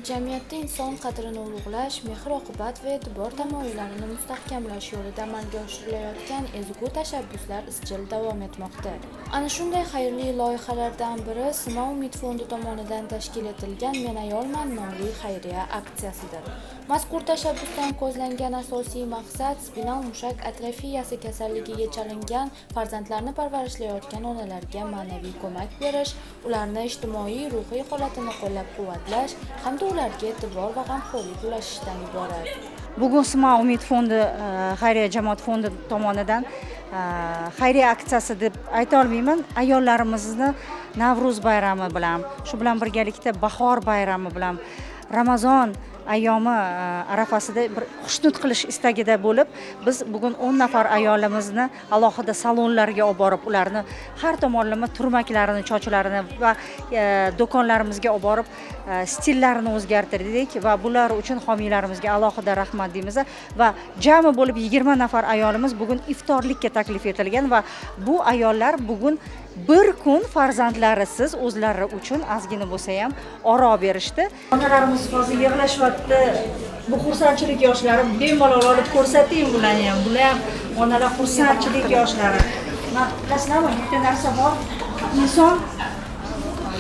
Jamiyatda inson qadrini ulug'lash, mehr-oqibat va e'tibor tamoyillarini mustahkamlash yo'lida amalga oshirilayotgan ezgu tashabbuslar izchil davom etmoqda. Ana shunday xayrli loyihalardan biri Sima Umid fondi tomonidan tashkil etilgan Men ayolman nomli xayriya aksiyasidir. Mazkur tashabbusdan ko'zlangan asosiy maqsad spinal mushak atrofiyasi kasalligiga chalingan farzandlarni parvarishlayotgan onalarga ma'naviy ko'mak berish, ularni ijtimoiy ruhiy holatini qo'llab-quvvatlash hamda ularga e'tibor va g'amxo'rlik ulashishdan iborat. Bugun Sima Umid fondi xayriya jamoat fondi tomonidan xayriya aksiyasi deb ayta olmayman, ayollarimizni Navro'z bayrami bilan, shu bilan birgalikda bahor bayrami bilan, Ramazon ayyomi arafasida bir xushnud qilish istagida bo'lib, biz bugun 10 nafar ayolimizni alohida salonlarga olib borib, ularni har tomonlama turmaklarini, sochlarini va do'konlarimizga olib borib, stillarini o'zgartirdik va bular uchun homiylarimizga alohida rahmat deymiz. Va jami bo'lib 20 nafar ayolimiz bugun iftorlikka taklif etilgan va bu ayollar bugun bir kun farzandlarisiz o'zlari uchun ozgina bo'lsa ham oro berishdi. Onalarimiz hozir yig'lashyapti, bu xursandchilik yoshlari. Bemalol olib ko'rsating bularni ham, bular ham onalar xursandchilik yoshlari. Man, bilasizlarmi, bitta narsa bor: inson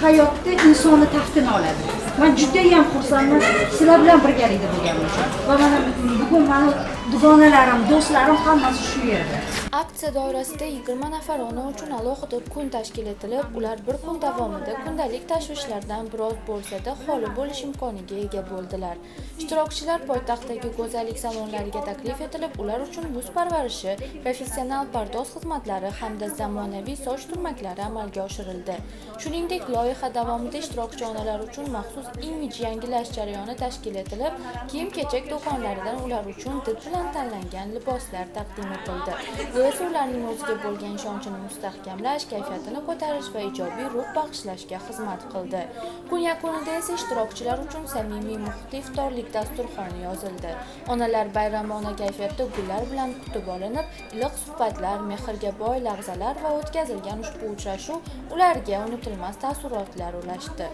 hayotda insonni taftini oladi. Man judayam xursandman sizlar bilan birgalikda bo'lganim uchun va mana bugun mani dugonalarim, do'stlarim hammasi shu yerda. Aksiya doirasida 20 nafar ona uchun alohida kun tashkil etilib, ular bir kun davomida kundalik tashvishlardan biroz bo'lsa-da xoli bo'lish imkoniga ega bo'ldilar. Ishtirokchilar poytaxtdagi go'zallik salonlariga taklif etilib, ular uchun yuz parvarishi, professional pardoz xizmatlari hamda zamonaviy soch turmaklari amalga oshirildi. Shuningdek, loyiha davomida ishtirokchi onalar uchun maxsus imij yangilash jarayoni tashkil etilib, kiyim-kechak do'konlaridan ular uchun did bilan tanlangan liboslar taqdim etildi. Bu esa ularning o'ziga bo'lgan ishonchini mustahkamlash, kayfiyatini ko'tarish va ijobiy ruh bag'ishlashga xizmat qildi. Kun yakunida esa ishtirokchilar uchun samimiy muhitda iftorlik dasturxoni yozildi. Onalar bayramona kayfiyatda gullar bilan kutib olinib, iliq suhbatlar, mehrga boy lahzalar va o'tkazilgan ushbu uchrashuv ularga unutilmas taassurotlar ulashdi.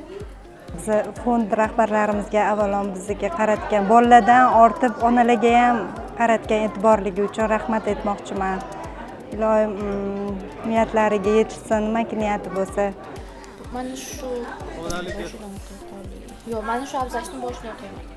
Bizni fond rahbarlarimizga avvalom bizga qaratgan, bolalardan ortib onalarga ham qaratgan e'tiborligi uchun rahmat aytmoqchiman. Iloyim, niyatlariga yetishsin, nimaki niyati bo'lsa. Mana shu. Yo'q, mana shu abzatsni boshini o'qiyman.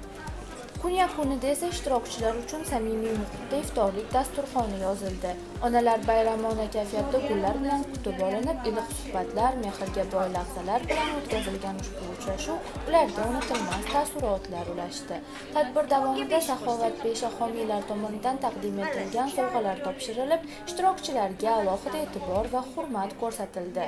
Kun yakunida esa ishtirokchilar uchun samimiy muhitda iftorlik dasturxoni yozildi. Onalar bayramona kayfiyatda gullar bilan kutib olinib, iliq suhbatlar, mehrga boy lahzalar bilan o'tkazilgan ushbu uchrashuv ularga unutilmas taassurotlar ulashdi. Tadbir davomida saxovatpesha homiylar tomonidan taqdim etilgan sovg'alar topshirilib, ishtirokchilarga alohida e'tibor va hurmat ko'rsatildi.